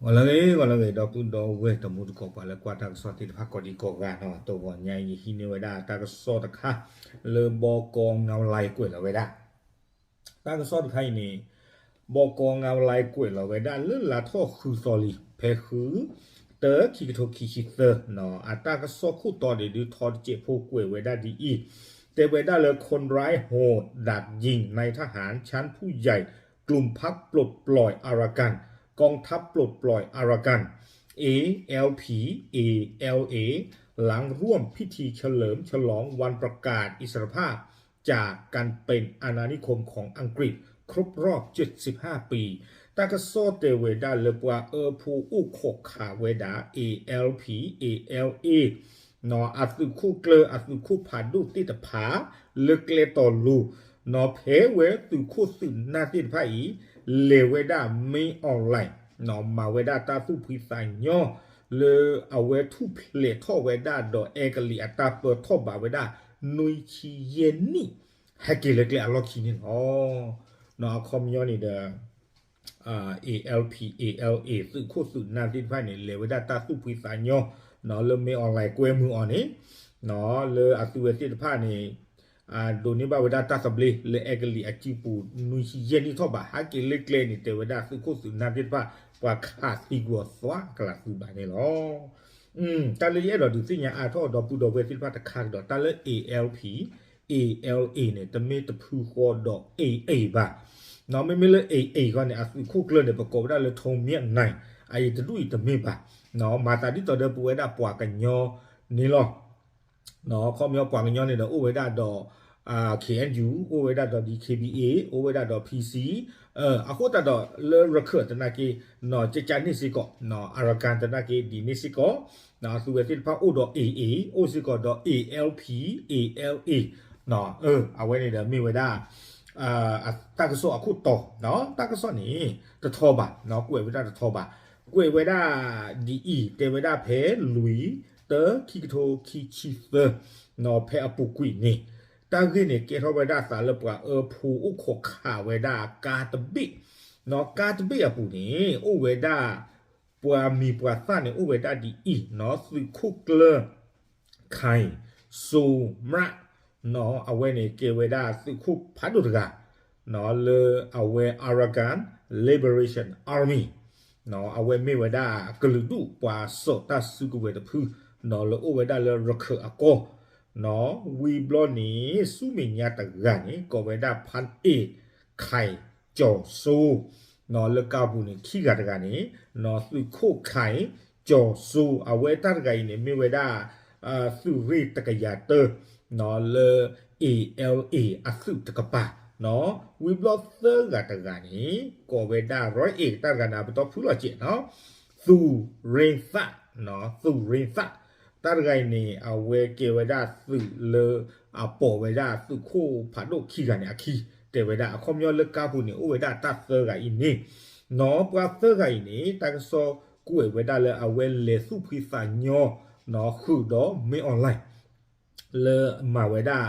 ဂီၤလၢအဂ့ၤ ဂီၤလၢအဂ့ၤ ဒီပုၢ်ဒီဝဲၢ်တံၤသကိး ပှၤလၢကွၢ်တၢ်ကစီၣ်သ့ၣ်တဖၣ်ကိးဒံကိးဂၤနီၤ, တဂီၤညါအံၤ ယဟံးန့ၢ်ဝဲဒၣ်တၢ်ကစီၣ်တခါ လၢဘီကီ ငါးလါ ကွဲးလီၤဝဲဒၣ် တၢ်ကစီၣ်တခါအံၤန့ၣ် ဘီကီ ငါးလါ ကွဲးလီၤဝဲဒၣ်လၢလါထီၣ်ဃုသီလံ ဖဲဃု တၢ ခံကထိခံဆံသၢ အတၢ်ကစီၣ်ခိၣ်တီဒုး ထီတစဲးဖိ ကွဲးဝဲဒၣ်ဒ်အံၤ, တဲဝဲဒၣ်လၢ คนร้ายโหดดักยิงนายทหารชั้นผู้ใหญ่ กลุ่มพรรคปลดปล่อยอารากัน กองทัพปลดปล่อยอารากัน เอแอลพี เอแอลเอ หลังร่วมพิธีเฉลิมฉลองวันประกาศอิสรภาพจากการเป็นอาณานิคมของอังกฤษครบรอบเจ็ดสิบห้าปี တၢ်ကစီၣ်တဲဝဲဒၣ်လၢပှၤအၢဖိအိၣ်ခိးခးဝဲဒၣ် เอแอลพี เอแอลเอ အသုးခိၣ်ကျၢၢ် အသုးခိၣ်ဖးဒိၣ်သ့ၣ်တဖၣ် လၢကျဲတီၤလိၤ နီၤ ဖဲဝဲသုးခိၣ်သုးနၢ်သ့ၣ်တဖၣ်အံၤ လဲၤဝဲဒၣ် မင်းအောင်လှိုင် မၤဝဲဒၣ်တၢ်သူၣ်ဖှံသးညီ လၢအဝဲထူၣ်ဖျဲးထီၣ်ဝဲဒၣ်ဒီးအဲကလံးအတၢ်ပၢထီၣ်ဘးဝဲဒၣ် နွံဆံယဲၢ်နံၣ် ဟဲက့ၤလၢကျဲအလီၢ်ခံန့ၣ်လီၤ. အခီပညီန့ၣ်ဒီး เอแอลพี เอแอลเอ သုးခိၣ်သုးနၢ်သ့ၣ်တဖၣ်န့ၣ် လဲၤဝဲဒၣ်တၢ်သူၣ်ဖှံသးညီ လၢ မင်းအောင်လှိုင် ကွဲမုာ်အီၤန့ၣ် လၢအသုဝဲသ့ၣ်တဖၣ်န့ၣ် ဒိးန့ၢ်ဘၣ်ဝဲဒၣ်တၢ်သဘျ့လၢအဲကလံးအစုပူၤ နွံဆံယဲၢ်နံၣ်ထီၣ်ဘး ဟဲက့ၤလၢကျဲန့ၣ် တဲဝဲဒၣ်သုးခိၣ်သုးနၢ်သ့ၣ်တဖၣ် ပှၤခးသံကွံာ်အီၤသွါကလးသုးဘးန့ၣ်လီၤ. တၢ်လၢယအဲၣ်ဒိးဒုးသ့ၣ်ညါအါထီၣ်ဒီပုၢ်ဒီဝဲၢ်သ့ၣ်တဖၣ်တခါကဒီး တၢ်လၢ เอแอลพี เอแอลเอ န့ၣ် တမ့ၢ်တဖုဃီဒီး เอเอ ဘၣ်. မ့မ့ၢ်လၢ เอเอ ဃီန့ၣ် အသုးခိၣ်ကျၢၢ်န့ၣ် ပကိးဝဲဒၣ်လၢ ထူမ့ၣ်နၢၣ် အအံၤတဒူၣ်အံၤတမ့ၢ်ဘၣ်. မၤသးဒ်သိးဒီးပဝဲဒၣ်ပှၤကညီန့ၣ်လီၤ. ခီပညီပှၤကညီန့ၣ်ဒီးအိၣ်ဝဲဒၣ်ဒီး KNU အိၣ်ဝဲဒၣ်ဒီး ဒီး DKBA အိၣ်ဝဲဒၣ်ဒီး PC အဃိသတးဒီးလၢရခၢၣ်သနာ်က့ ကကန့ၣ်စ့ၢ်ကီး Arakan သနာ်က့ဒ်န့ၣ်စ့ၢ်ကီး အသုဝဲသ့ၣ်တဖၣ်အိၣ်ဒီး AA အိၣ်စ့ၢ်ကီးဒီး ALP ALA အဝဲန့ၣ်ဒီးမ့ၢ်ဝဲဒၣ် တၢ်ကစီၣ်အခိၣ်တီ တၢ်ကစီၣ်န့ၣ် တထီဘၣ် ကွဲးဝဲဒၣ်တထီဘၣ် ကွဲးဝဲဒၣ်ဒ်အံၤ တဲဝဲဒၣ်ဖဲလွံၢ် တၢ ခံကထိခံဆံသၢ ဖဲအပူၤကွံာ်န့ၣ် တၢ်ဂ့ၢ်န့ၣ်ကဲထီၣ်ဝဲဒၣ်သးလၢပှၤအၢဖိအိၣ်ခိးခးဝဲဒၣ်ကါတဘ့ၣ် ကါတဘ့ၣ်အပူၤန့ၣ် အိၣ်ဝဲဒၣ် ပှၤမံၤပှၤသၣ်န့ၣ်အိၣ်ဝဲဒၣ်ဒ်အံၤ သုးခိၣ်ကျၢၢ် ခိုင်စိုးမြတ် အဝဲန့ၣ်ကဲဝဲဒၣ်သုးခိၣ်ဖးဒိၣ်တဂၤ လၢအဝဲ Arakan Liberation Army အဝဲမ့ၢ်ဝဲဒၣ်ကလုာ်ဒူၣ်ပှၤစိာ်တၢ်စုကဝဲၤတဖု လၢအိၣ်ဝဲဒၣ်လၢရခၢၣ်အကီၢ် ဝံၤဘျီန့ၣ် ဆူမဲာ်ညါတဂၤန့ၣ် ကိးဝဲဒၣ် ဖၣ်အ့ၣ် ခဲၣ်ကၠီၤစိ လၢကါပူၤန့ၣ် ခံဂၤတဂၤန့ၣ် သုးခိၣ်ခဲၣ်ကၠီၤစိ အဝဲတၢ်တဂၤအံၤန့ၣ် မ့ၢ်ဝဲဒၣ် သုးရ့ၣ်တကယၤတၢ လၢ ALA အသုးတကပၤ ဝံၤဘျီသၢဂၤတဂၤန့ၣ် ကိးဝဲဒၣ် ร้อยเอก တၢ်တဂၤန့ၣ် အပတီၢ်ဖုလီၤစဲး သုးရ့ၣ်သၣ် သုးရ့ၣ်သၣ် တၢ်တဂၤအံၤန့ၣ် အဝဲကဲဝဲဒၣ်သုးလၢ အပိာ်ဝဲဒၣ်သုးခိၣ်ဖးဒိၣ်ခံဂၤန့ၣ်အခံ တဲဝဲဒၣ်အခီပညီလၢကါပူၤန့ၣ် အိၣ်ဝဲဒၣ်တၢ်သၢဂၤအံၤန့ၣ် နီၢ်ပှၤသၢဂၤအံၤန့ၣ် တၢ်ကစီၣ်ကွဲးဝဲဒၣ်လၢအဝဲလဲၤသူၣ်ဖှံသးညီ ဃုာ်ဒီး မင်းအောင်လှိုင် လၢမၤဝဲဒၣ်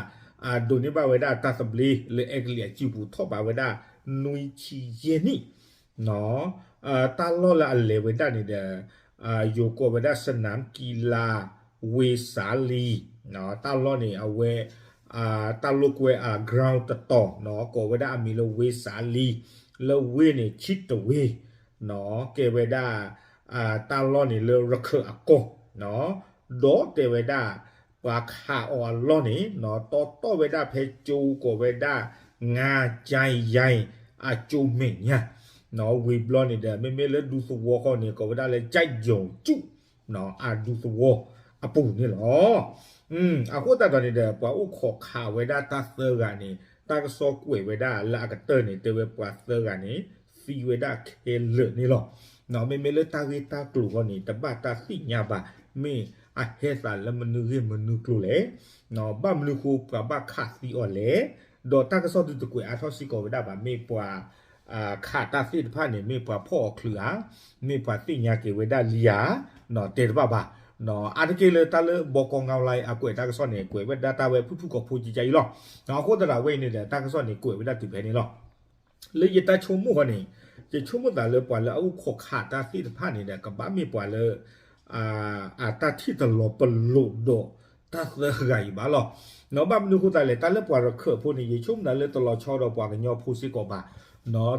ဒိးန့ၢ်ဘၣ်ဝဲဒၣ်တၢ်သဘျ့လၢအဲကလံးအစုပူၤထီၣ်ဘးဝဲဒၣ် နွံဆံယဲၢ်နံၣ် တၢ်လီၢ်လၢအလဲၤဝဲဒၣ်န့ၣ်ဒီး ယိၤကိးဝဲဒၣ် စနမ်ကံလၤဝ့စးလံ တၢ်လီၢ်န့ၣ်အဝဲ တၢ်လိာ်ကွဲအ ground တတီၤ ကိးဝဲဒၣ်အမံၤလၢဝ့စးလံ လၢဝ့ၢ်န့ၣ် ဆံတဝ့ၢ် ကဲဝဲဒၣ် တၢ်လီၢ်န့ၣ်လၢရခၢၣ်အကီၢ် ဒီးတဲဝဲဒၣ် ပှၤခးအီၤအလီၢ်န့ၣ် တီတီၢ်ဝဲဒၣ်ဖဲကၠိကိးဝဲဒၣ် ငါကၠဲယဲ အကၠိမဲာ်ညါ ဝံၤဘျီန့ၣ်ဒီး မ့မ့ၢ်လၢဒူသဝီဃီန့ၣ် ကိးဝဲဒၣ်လၢ ကၠဲယိၤကၠူၣ် အဒူသဝီအပူၤန့ၣ်လီၤ. အဃိသတးဒီးန့ၣ်ဒီး ပှၤအိၣ်ခိးခးဝဲဒၣ်တၢ်သၢဂၤန့ၣ် တၢ်ကစီၣ်ကွဲးဝဲဒၣ်လၢအကတၢၢ်န့ၣ် တဲဝဲပှၤသၢဂၤန့ၣ် သံဝဲဒၣ်ခဲလၢာ်န့ၣ်လီၤ. မ့မ့ၢ်လၢတၢ်ဂ့ၢ်တၢ်ကျိၤဃီန့ၣ် တဘၣ်တၢ်သ့ၣ်ညါဘၣ် မ့ၢ်အဟဲသးလၢမနုၤဂ့ၢ်မနုၤကျိၤလဲၣ် ဘၣ်မနုၤဃိပှၤဘၣ်ခးသံအီၤလဲၣ် ဒီးတၢ်ကစီၣ်ဒုးတကွဲးအါထီၣ်စ့ၢ်ကီးဝဲဒၣ်ဘၣ် မ့ၢ်ပှၤ ခးတၢ်သ့ၣ်တဖၣ်န့ၣ် မ့ၢ်ပှၤဖီၣ်အီၤချုးဧါ, မ့ၢ်ပှၤသ့ၣ်ညါက့ၤဝဲဒၣ်လံဧါ, တဲတဘၣ်ဘၣ်. အါတက့ၢ်လၢတၢ်လၢဘီကီငါလါ အကွဲးတၢ်ကစီၣ်န့ၣ် ကွဲးဝဲဒၣ်တၢ်ဝဲဖုၣ်ဖုၣ်ကိာ်ဖိကကါအံၤလီၤ. အဃိသတးဒီးအဝဲအံၤန့ၣ်ဒီး တၢ်ကစီၣ်န့ၣ် ကွဲးဝဲဒၣ်တုၤဖဲန့ၣ်လီၤ. လၢယတၢ်ဆိကမိၣ်ဃီန့ၣ် ယဆိကမိၣ်သးလၢပှၤလၢအအိၣ်ခိးခးတၢ်သ့ၣ်တဖၣ်န့ၣ်ဒီး ကဘၣ်မ့ၢ်ပှၤလၢ အတၢ်ထံၣ်တလီၤပလိာ်ဒီးတၢ်သၢဂၤအံၤဘၣ်လီၤ. ဘၣ်မနုၤအဃိသတးလဲၣ် တၢ်လၢပှၤရခၢၣ်ဖိန့ၣ် ယဆိကမိၣ်သးလၢတလီၤဆီဒီးပှၤကညီဖိစ့ၢ်ကီးဘၣ်.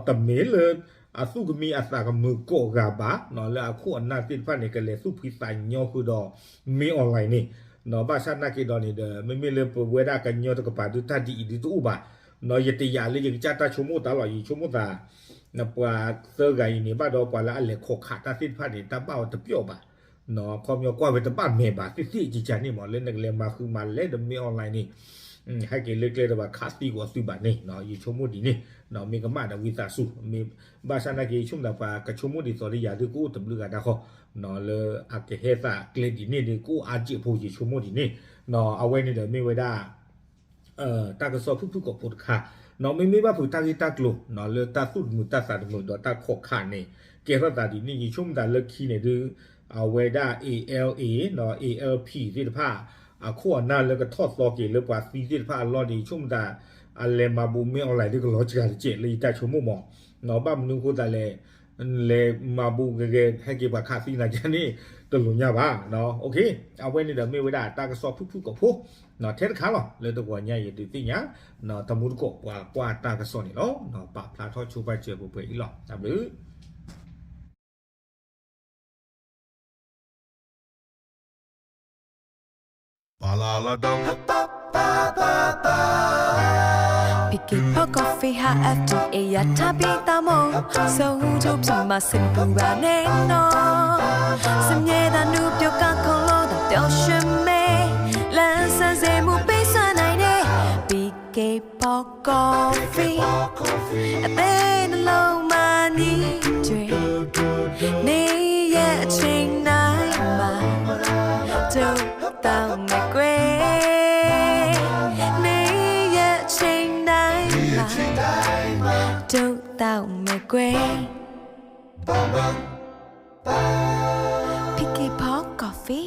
တမ့ၢ်လၢအသူၣ်ကမံအသးကမုာ်ကိးဂၤဘၣ် လၢအခိၣ်အနၢ်သ့ၣ်တဖၣ်န့ၣ် ကလဲၤသူၣ်ဖှံသးညီဃုာ်ဒီး မင်းအောင်လှိုင်န့ၣ် ဘၣ်ဆၣ်နာ်က့ဒီးန့ၣ်ဒီး မ့မ့ၢ်လၢပဝဲဒၣ်ကညီတကပၤဒုးတၢ်ဒ်အံၤဒုးတအိၣ်ဘၣ်. ယတယာ်လၢယကစၢ်တၢ်ဆိကမိၣ်သးလီၤ. ယဆိကမိၣ်သး ပှၤသၢဂၤအံၤန့ၣ် ဘၣ်ဒီးပှၤလၢအလဲၤခိးခးတၢ်သ့ၣ်တဖၣ်န့ၣ် တၢ်ဘၣ်အီၤတပျီၣ်ဘၣ်. ခီပညီကွၢ်ဝဲတဘၣ်မဲာ်ဘၣ်သ့ၣ်သ့ၣ်ကကန့ၣ်မး လၢနကလဲၤမၤဃုာ်မၤလဲၤဒီး မင်းအောင်လှိုင်န့ၣ် ဟဲက့ၤလၢကျဲဒီးပှၤခးသံကွံာ်သုဘၣ်န့ၣ် ယဆိကမိၣ်ဒ်န့ၣ် မ့ၢ်ကမၣ်ဒီးဝံသးစူၤ မ့ၢ်ဘၣ်ဆၣ်နာ်က့ ယဆိကမိၣ်သး ပှၤကဆိကမိၣ်ဒ်သိးလၢယၤဒုးကအိၣ်တဘျုးဂၤဒၣ်ဃီ လၢအကဟဲသးကျဲဒ်န့ၣ်ဒီး ကအိၣ်အါက့ၢ်ဖိ ယဆိကမိၣ်ဒ်န့ၣ် အဝဲန့ၣ်ဒီးမ့ၢ်ဝဲဒၣ် တၢ်ကစီၣ်ဖုၣ်ဖုၣ်ကိာ်ဖိတခါ မ့မ့ၢ်ဘၣ်ဖုးတၢ်ဂ့ၢ်တၢ်ကျိၤ လၢတၢ်သူၣ်တမုာ်တၢ်သးတမုာ်ဒီးတၢ်ခိးခးန့ၣ် ကဲထီၣ်သးဒ်န့ၣ် ယဆိကမိၣ်သးလၢခံန့ၣ်ဒုး အဝဲဒၣ် A L A နီၣ် A L P သ့ၣ်တဖၣ် အခိၣ်အနၢ်လၢကထီၣ်သီက့ၤလၢပှၤသံသ့ၣ်တဖၣ်အလီၢ်န့ၣ် ယဆိကမိၣ်သး အလဲၤမၤဘူး မင်းအောင်လှိုင် ဒုးကလီၤစှၤတစဲးလၢယတၢ်ဆိကမိၣ်မး ဘၣ်မနုၤအဃိသတးလဲၣ် လဲၤမၤဘူးဂ့ၤဂ့ၤ ဟဲက့ၤပှၤခးသံနၤကန့ၣ် တလိာ်ညါဘၣ်. အဝဲန့ၣ်ဒီးမ့ၢ်ဝဲဒၣ်တၢ်ကစီၣ်ဖုၣ်ဖုၣ်ကိာ်ဖိ ထဲတခါလီၤ လၢတဂီၤညါအံၤဒုးသ့ၣ်ညါ တမူတကိးပှၤကွၢ်တၢ်ကစီၣ်န့ၣ်လီၤ. ပာ်ဖျါထီၣ်ဆိပာ်စၢၤပှဲၤပှဲၤအံၤလီၤ. တၢ်ဘျုး ပကဖီ coffee ဟး F D A ယထါပံတၢ်မိၣ် စိၤဟူထူဖျိမၤစ့ၢ်ကပူၤဘၣ်န့ၣ်နီၤ စံးမြဲတၢ်နုာ်ပျိကါခီလီၤတၢ်ပျိၢ်ရွှင်မဲ လၢစၢ်စ့မူပ့စွါနံၤန့ၣ် ပကဖီ coffee အသ့နလိမၤနံၤတြဲၤ နေရအချိန်တိုင်းမှာ ဒိးတောက်မယ်ကွယ် နေရအချိန်တိုင်းမှာ ဒိးတောက်မယ်ကွယ် ဖီက့ၤဖီ coffee